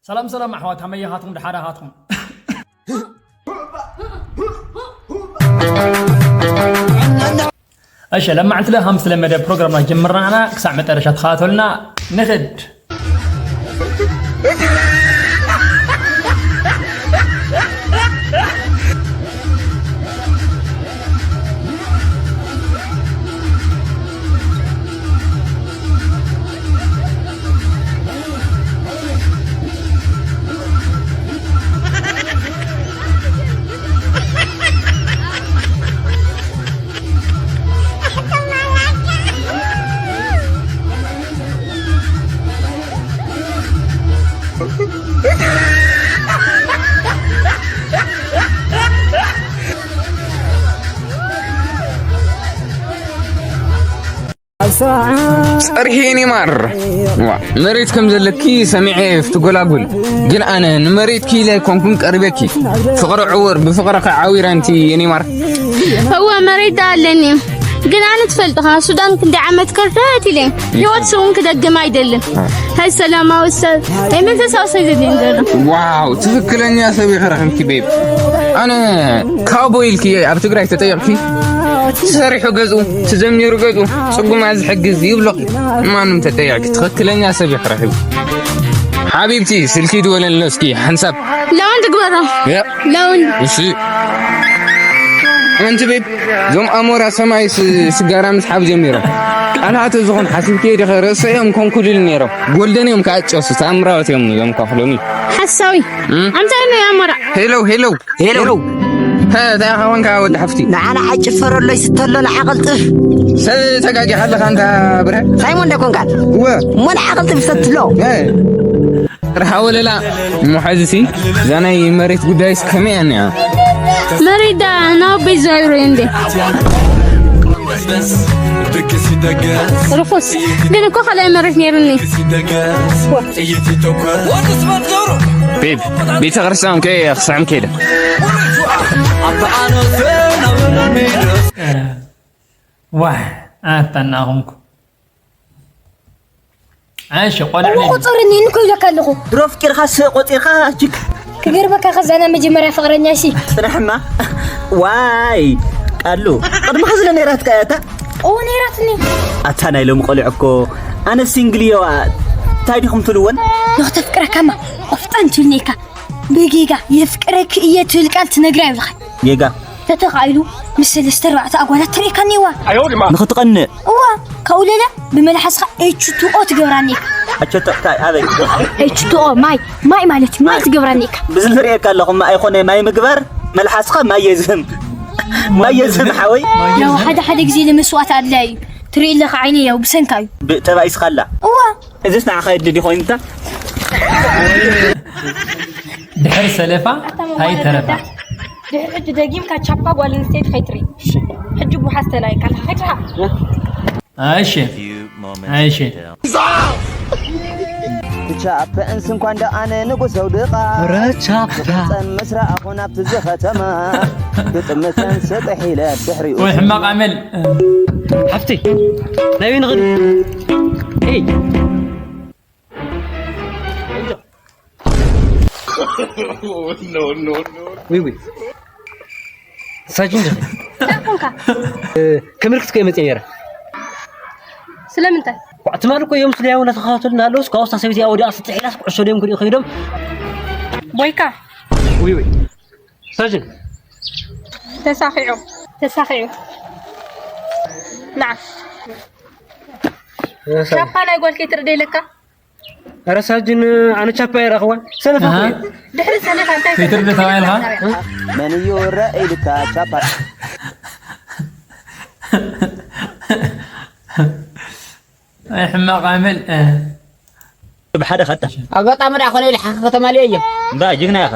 ሰላም ሰላም ኣሕዋት፣ ከመይ ኢኻትኩም? ደሓን ኢኻትኩም? እሺ፣ ለማዕንቲ ለሃም ስለመደ ፕሮግራምና ጀምርና ኢና። ክሳዕ መጨረሻ ተኸታተሉና። ንኽድ። ጸርሒ የኔ ማር። ዋ፣ መሬት ከም ዘለኪ ሰሚዐ ፍትጎላጉል፣ ግን ኣነ ንመሬትኪ ኢለ ኣይኮንኩን ቀሪበኪ። ፍቕሪ ዕውር ብፍቕርኺ ዓዊረ ኣንቲ የኔ ማር። እወ፣ መሬት ደኣ ኣለኒ፣ ግን ኣነ ትፈልጥኻ ሱዳን ክንደይ ዓመት ከርተት ኢለ፣ ህይወት ስውን ክደግም ኣይደልን። ሃይ ሰላማዊ ሰብ፣ ናይ መንፈሳዊ ሰብ ዘድልየኒ ዘሎ። ዋው፣ ትኽክለኛ ሰብ ኢኺ ረኺብኪ ቤብ። ኣነ ካውቦይ ኢልኪ ኣብ ትግራይ ተጠየቕኪ፣ ሰሪሑ ገዝኡ፣ ትዘሚሩ ገዝኡ፣ ጽጉማት ዝሕግዝ ይብሎኺ። ማንም ተጠየቕኪ፣ ትኽክለኛ ሰብ ኢኺ ረኺብኪ። ሓቢብቲ፣ ስልኪ ድወለልና እስኪ ሓንሳብ። ላውንድ ግበሮ። ያ። ላውንድ። እሺ። ኣንቲ ቤብ፣ እዞም ኣሞራ ሰማይ ስ-፣ ስጋራ ምስሓብ ጀሚሮም። ቃልሃተ ዝኾን ሓሲብክዮ ዲኸ? ርእሰ እዮም ኮንኩልል ነይሮም። ጎልደን እዮም ክኣጨሱ፣ ተኣምራዎት እዮም እዞም ከኽሎሚ። ሓሳዊ። እም? ኣምታይ ነው ኣሞራ? ሄሎ፣ ሄሎ። ሄሎ። ሄሎ። ሀ፣ እንታይ ኸ ወንካ ወዲ ሓፍቲ? ንዓና ኣይጭፈረሎይ ስተሎ ንዓቐልጥፍ። ሰብ ተጋጊኻ ኣለኻ ኣንታ ብርሃ? ሳይሞን ዶ ኮንካ? እወ። እሞ ንዓቐልጥፍ ሰትሎ። እ። ርሃ ወለላ። እሞ ሐዚ ሲ፣ እዛ ናይ መሬት ጉዳይስ ከመይ እያ እኒኣ? መሬት ዳ ናብ ቤት ዝረይሮ እንዴ? ርኹስ። ግን እኮ ካልኣይ መሬት ነይሩኒ። ቤብ፣ ቤተ ክርስቲያን ከ ክስዕም ከይደ። ዋይ፣ ኣታ እናኹምኩ። እሺ፣ ቆልዕ እሞ ነይ። ቁፅርኒ እንኮ ኢለካ ኣለኹ። ድሮ ኣፍቂርካ ስ-፣ ቆፂርካ ችክ። ክገርመካ ከዛ ናይ መጀመርያ ፍቕረኛ ሲ። ፅናሕማ። ዋይ፣ ቃሉ። ቅድሚ ኸዚ ነይራትካ እያ እታ? ኦ፣ ነይራትኒ። ኣታ ናይ ሎሚ ቆልዑ እኮ፣ ኣነ ሲንግል እየዋ። እንታይ ዲኹም ትልወን? ንኽተፍቅረካማ፣ ቆፍጣን ትብልኒ ኢልካ። ብጌጋ የፍቅረክ እየ ትብል ቃል ትነግራ ይብልኻ። ጌጋ። ተተኻኢሉ ምስ ሰለስተ ኣርባዕተ ኣጓላት ትርእየካ እኒዋ። ንኽትቐንእ። እዋ፣ ካብኡ ሌላ ብመልሓስኻ ኤች ቱ ኦ ትገብራኒ ኢኻ። ኣቸቶ፣ እንታይ፣ ኣበይ? ኤች ቱ ኦ፣ ማይ፣ ማይ ማለት እዩ፣ ማይ ትገብራኒ ኢኻ። ብዚ ዝርእየካ ኣለኹ፣ ማይ ኣይኮነ፣ ማይ ምግባር፣ መልሓስኻ ማይ የዝህም። ማይ የዝህም፣ ሓወይ። ያው ሓደ ሓደ ግዜ ለመስዋዕት ኣድላይ እዩ። ትርኢ ኣለኻ ዓይነይ ያው ብሰንካ እዩ። ብ-፣ ተባኢስኻ ኣላ። እዋ። እዚስ ንዓኻ የድሊ ዲኾይንታ? ድሕሪ ሰለፋ እንታይ ተረፋ? ድሕሪ ሕጂ ደጊምካ ቻፓ ጓል ኣንስተይቲ ከይትርኢ። ሕጂ ብውሓዝ ተላይካ ኣለኻ፣ ከይትርሓቕ። እሺ። እሺ። ቻፓ እንስ እንኳን ደኣ ኣነ ንጉስ ዘውድቓ። ረ ቻፓ። ግብፀን ምስራቕ ኣኹን ኣብቲ እዚ ከተማ። ግጥምተን ስጥሕ ኢለ ብድሕሪኡ ወይ ሕማቕ ኣመል። ሓፍቲ፣ ናበይ ንኽድ? ኤይ። ዊ፣ ዊ። ሳጅን ዲኺ? እንታይ ኮንካ? እ፣ ከመልክት እኮ እየ መፅየ ነይረ። ስለምንታይ? ዋ፣ ትማሊ እኮ እዮም ስለ ያው እናተኸታተሉና ኣለውስ፣ ካብኡ እታ ሰበይቲ እያ ወዲቓ ስጥሕ ኢላስ ኩዕሾ ድዮም ክሪኡ ከይዶም። ቦይካ። ዊ፣ ዊ። ሳጅን። ተሳኺዑ። ተሳኺዑ። ንዓ። እ፣ ሳጅን። ቻፓ ናይ ጓል ከይትርኢ ዶ ኢለካ? ኧረ ሳጅን፣ ኣነ ቻፓ ኣይረኽቦን። ሰነፍ ኣሃ። እኮ እየ። ድሕሪ ሰነፍ እንታይ ከይትርዲ ተባሂልካ? መን እዩ ረ ኢልካ ቻፓ? ኣይ ሕማቕ ኣመል። ብሓደ ኸታ። ኣጋጣሚ ደኣ ኮነ ኢለ ሓኺ ከተማልዮ እየ። እምባ ጅግና ኢኻ።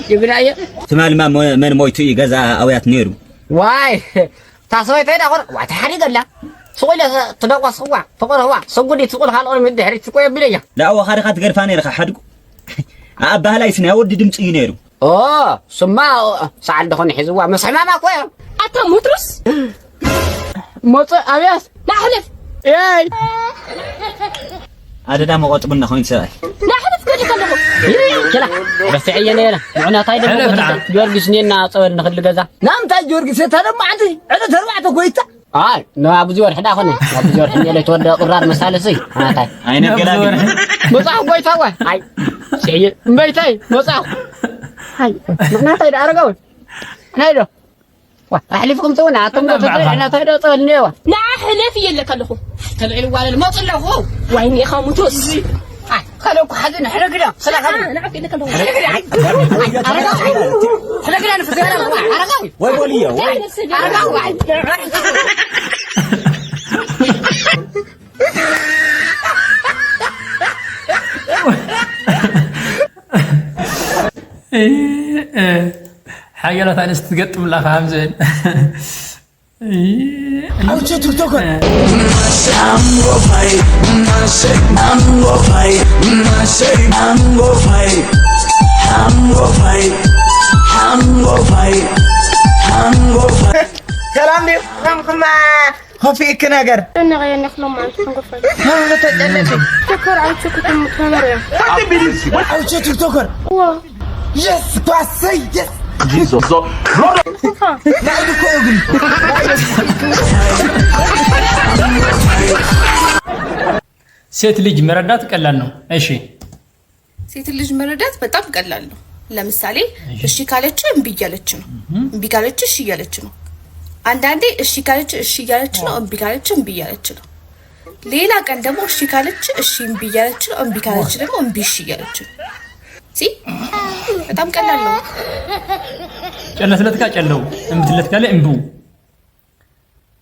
ጅግና እየ። ትማልማ ሞ-፣ መን ሞይቱ እዩ ገዛ ኣውያት ነይሩ? ዋይ፣ እታ ሰበይቲ ዳ ኮነ፣ ዋይ፣ ተሓዲገላ። ሱቕ ኢለ ትደቆስዋ፣ ትቑርህዋ፣ ስጉዲ ትቑል ካልኦን ምድሕሪ ትቆ የብለያ። ላእወ ኻድኻ ትገድፋ ነይርኻ ሓድጉ። ኣባህላይስ ናይ ወዲ ድምፂ እዩ ነይሩ። ኦ፣ ስማ፣ ሰዓል ደኾነ ሒዝዋ፣ ምስ ሕማማ እኮ እያ። ኣታ ሙትሩስ። ሞፀ ኣብያስ። ናሕልፍ። ኤይ። ኣደዳ መቆጥ ቡና ኮይኑ ሰብኣይ። ናሕልፍ ከ ከለኹ። ይህ፣ ኪላ፣ ረስዐየ ነይረ። ምዕናታይ ደሞ ሕለፍ ንዓ። ጊዮርጊስ እኔና ጸበል ንኽል ገዛ። ናምንታይ ጊዮርጊስ? እታ ደሞ ሓንቲ ዕለት ኣርባዕተ ኮይታ። ኣይ፣ ን-፣ ኣብዚ ወርሒ ዳ ኾነ። ኣብዚ ወርሒ እኔ ለይተወደ ቁራር መሳለሲ። ምዕናታይ። ኣይነገላግል። መጻኹ ጎይታ ዋይ። ኣይ፣ ስዕየ። እምበይታይ፣ መጻኹ። ኣይ፣ ምዕናታይ ዳ ኣረጋዊ። ናይ ዶ? ዋ፣ ኣሕሊፍኩም ትውና፣ ኣቶም ዶ ኣነ ትድሪ ባዕኻ። ዕናታ ዶ ጸበል እኒአዋ? ንዓ ሕለፍ እየ ኣለካ ኣለኹ። ተልዕል ዋለል መጹ ኣለኹ። ዋይ፣ እኒኻ ሙቱስ። ኣይ፣ ካልእ እኮ ሓዚ ንሕረ ግዳ፣ ስለ ካልእ። ንዓ፣ ንዓ፣ ንዓ፣ ንዓ። ኣረጋዊ፣ ሕረ ግዳ ንፍስ ያለ ኣረጋዊ። ወይ ቦልዮ፣ ወይ። ኣረጋዊ፣ ኣይ። እ፣ እ፣ ሓያላት ኣንስቲ ትገጥም ኣለኻ ከም ዝብል። እ፣ ኣውቸ ቱርቶከ። ሰላም ድዩ? ከምኩማ ኮፊ እክ ነገር። ጨነቀ የኔ ክሎም ማለት ተንኮፈል። ተጨነቂ። ተከር ኣይቸ ከተም ተመረ። ኣውቸ ቲክቶከር። ዋ። የስ፣ ኳሰይ፣ የስ። ናይዱ እኮ እግሪ። ሴት ልጅ መረዳት ቀላል ነው። እሺ። ሴት ልጅ መረዳት በጣም ቀላል ነው። ለምሳሌ እሺ። እሺ ካለች እምቢ እያለች ነው። እምቢ ካለች እሺ እያለች ነው። አንዳንዴ እሺ ካለች እሺ እያለች ነው። እምቢ ካለች እምቢ እያለች ነው። ሌላ ቀን ደግሞ እሺ ካለች እሺ እምቢ እያለች ነው። እምቢ ካለች ደግሞ እምቢ እሺ እያለች ነው። ሲ በጣም ቀላል ነው። ጨለ ስለትካ ጨለው፣ እምቢ ትለትካ ለእምብው።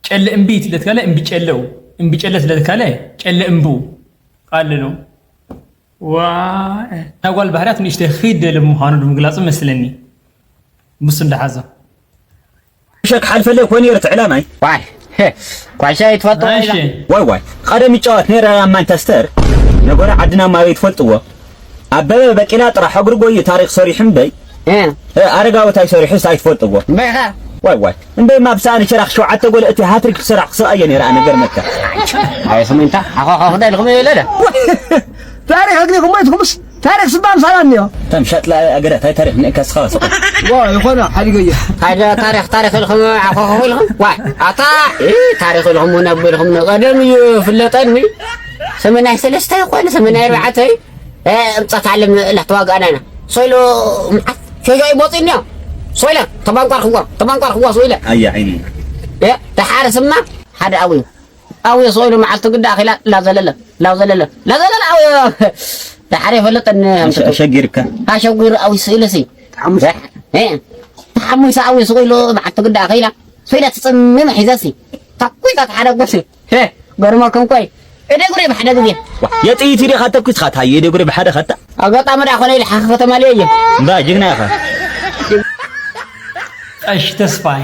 ጨለ እምቢ ትለትካለ እምቢ ጨለው፣ እምቢ ጨለ ትለትካለ ጨለ እምቡ ቃል ነው። ዋ ናጓል ባህርያት ንእሽተይ ኺድ ደለ ምዃኑ ንምግላጹ መስለኒ። ምስ እንደሓዞ። ሸክ ሓልፈለ ኮን ይርት ዕላማይ። ዋይ፣ ሄ፣ ኳሻ ይትፈቶ እሺ። ዋይ ዋይ፣ ቀደም ይጫወት ነይረ ኣብ ማንቸስተር። ነገሩ ዓድና ማበይ ትፈልጥዎ? ኣበበ በቂላ ጥራሕ እግሪ ጎዩ ታሪኽ ሰሪሑ እምበይ፣ እ። እ፣ ኣረጋዊ እንታይ ሰሪሑስ ኣይትፈልጥዎ። እምበይኻ? ዋይ ዋይ፣ እምበይ ማብ ሳኒ ሽራኽ ሸውዓተ ጎል እቲ ሃትሪክ ክሰራሕ ክስኣየ ነይረ ኣነ ገርመካ። ኣይ ስምንታ፣ ኣኻ፣ ኣኻ፣ ክዳ ኢልኩም እየ ኢለ ደ። ታሪኽ እግሪኹም ኣይትኹምስ፣ ታሪኽ ስባም ሳላም እዮ። ተም ሸጥላ ኣገዳ፣ ታይ ታሪኽ ንእካ ስኻ ስኻ። ዋ፣ ይኾነ፣ ሓዲገየ። ታሪኽ፣ ታሪኽ፣ ታሪኽ ኢልኩም ዓኾኹ ኢልኩም? ዋ፣ ኣታ፣ እ፣ ታሪኽ ኢልኩም ነብ ኢልኩም ቀደም እዩ ፍለጠኒ። ሰመናይ ሰለስተ ይኾነ፣ ሰመናይ ኣርባዕተ። እ፣ እምጸት ዓለም እላ ተዋጋእና ኢና። ሶይሎ መዓት ሸጆ ይቦጽ እኒዮ። ሶይለ፣ ተባንቋር ክዋ፣ ተባንቋር ክዋ ሶይለ። ኣያ ዓይኒ። እ፣ ደሓር ስማ፣ ሓደ ኣውዩ። ኣውዩ ሶይሎ መዓልቲ ግዳ ኣኺላ፣ ላዘለለ፣ ላዘለለ፣ ላዘለለ ኣውዩ። ደሓር የፈለጠኒ ኣምጥቶ። ኣሸ-፣ ኣሸጊርካ። ኣሸጊሩ ኣውዩ ሶይለ ሲ። ተሓሙስ። እ፣ ተሓሙስ ኣውዩ ሶይሎ መዓልቲ ግዳ ኣኺላ። ሶይለ ትጽምም ሒዘሲ። ታኩይታ ተሓደጎሲ። ሄ፣ ገርመኩም ቆይ። እደጉሬ ብሓደ ግዜ። ዋ፣ የጥይት ኢደ ካተኩስካ ታየ፣ እደጉሬ ብሓደ ካታ። ኣጋጣሚ ደኣ ኮነ ኢለ ሓኸ ከተማልዮ እየ። እምባ ጅግና ኢኻ። ቀሺ ተስፋዬ።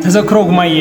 ተዘክሮ ጉማየ።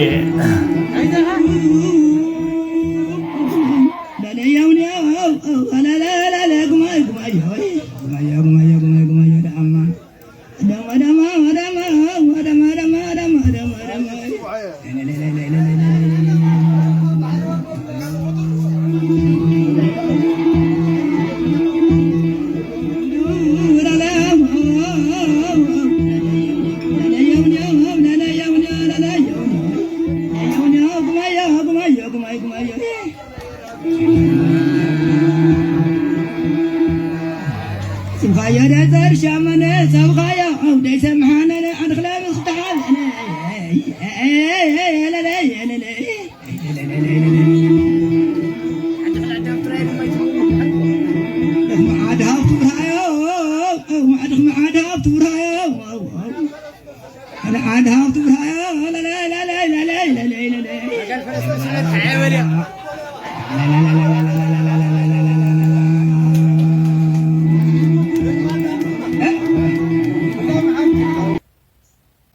ሓደ ሓደ ሃብቱ ብርሃ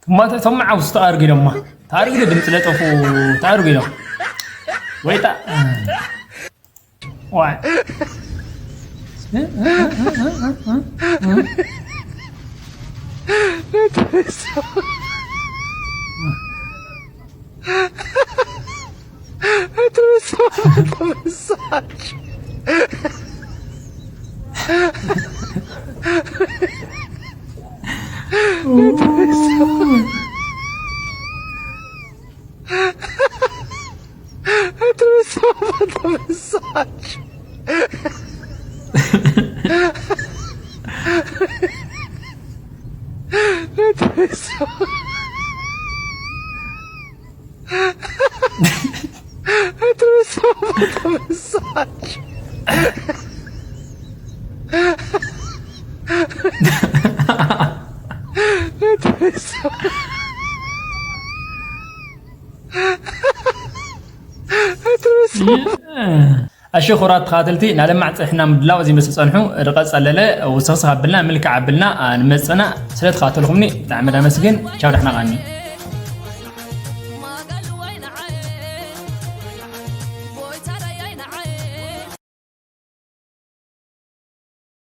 እማ እቶም ዓውስ ተኣርጊ ደማ ታሪክ ድምፅ ለጠፉ ታርጊ ደም ወይጣ ዋይ እሺ ክቡራት ተኸታተልቲ፣ ናለማዕ ፀኒሕና ምድላው እዚ ምስ ፀንሑ ርቐፅ ኣለለ ውስኽስኽ ኣብልና ምልክዕ ኣብልና ንመፅና። ስለ ተኸታተልኩምኒ ብጣዕሚ ዳመስግን። ቻው፣ ደሕና ቐኒ።